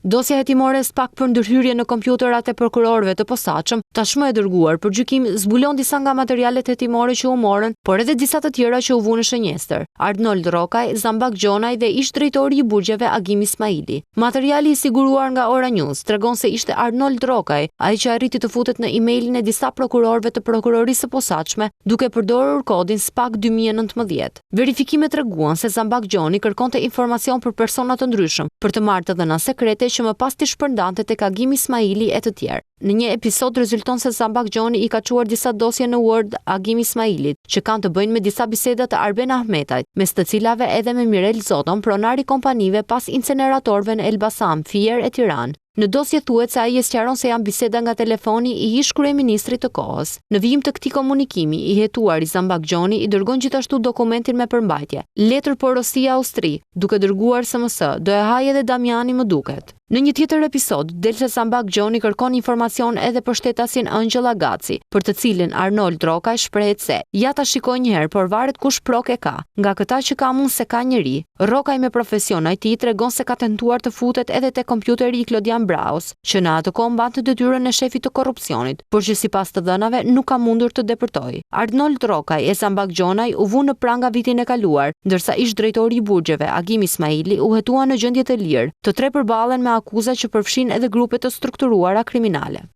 Dosja hetimore e SPAK për ndërhyrje në kompjuterat e prokurorëve të posaçëm, tashmë e dërguar për gjykim, zbulon disa nga materialet hetimore që u morën, por edhe disa të tjera që u vunë në shënjestër, Arnold Rrokaj, Zambak Gjonaj dhe ish-drejtori i burgjeve Agim Ismaili. Materiali i siguruar nga Ora News tregon se ishte Arnold Rrokaj ai që arriti të futet në emailin e disa prokurorëve të Prokurorisë së Posaçme duke përdorur kodin SPAK 2019. Verifikimet treguan se Zambak Gjoni kërkonte informacion për persona të ndryshëm, për të marrë të dhëna sekrete që më pas t'i shpërndante tek Agim Ismaili e të tjerë. Në një episod rezulton se Zambak Gjoni i ka çuar disa dosje në Word Agim Ismailit, që kanë të bëjnë me disa biseda të Arben Ahmetajt, mes të cilave edhe me Mirel Zoton, pronar i kompanive pas inceneratorëve në Elbasan, Fier e Tiranë. Në dosje thuhet se ai e sqaron se janë biseda nga telefoni i ish-kryeministrit të kohës. Në vijim të këtij komunikimi, i hetuari Zambak Gjoni i dërgon gjithashtu dokumentin me përmbajtje, Letër porosi Austri, duke dërguar sms, do e hajë edhe Damiani më duket. Në një tjetër episod, del se Zambak Gjoni kërkon informacion edhe për shtetasin Ëngjëll Agaci, për të cilin Arnold Rrokaj shprehet se, ja ta shikoj njëherë, por varet kush prok e ka. Nga këta që kam unë s'e ka njeri. Rrokaj me profesion IT tregon se ka tentuar të futet edhe te kompjuteri i Klodian Brahos, që në atë kohë mbante detyrën e shefit të korrupsionit, por që sipas të dhënave nuk ka mundur të depërtojë. Arnold Rrokaj e Zambak Gjonaj u vunë në pranga vitin e kaluar, ndërsa ish-drejtori i burgjeve, Agim Ismaili u hetua në gjendje të lirë. Të tre përballen me akuza që përfshijnë edhe grupe të strukturuara kriminale.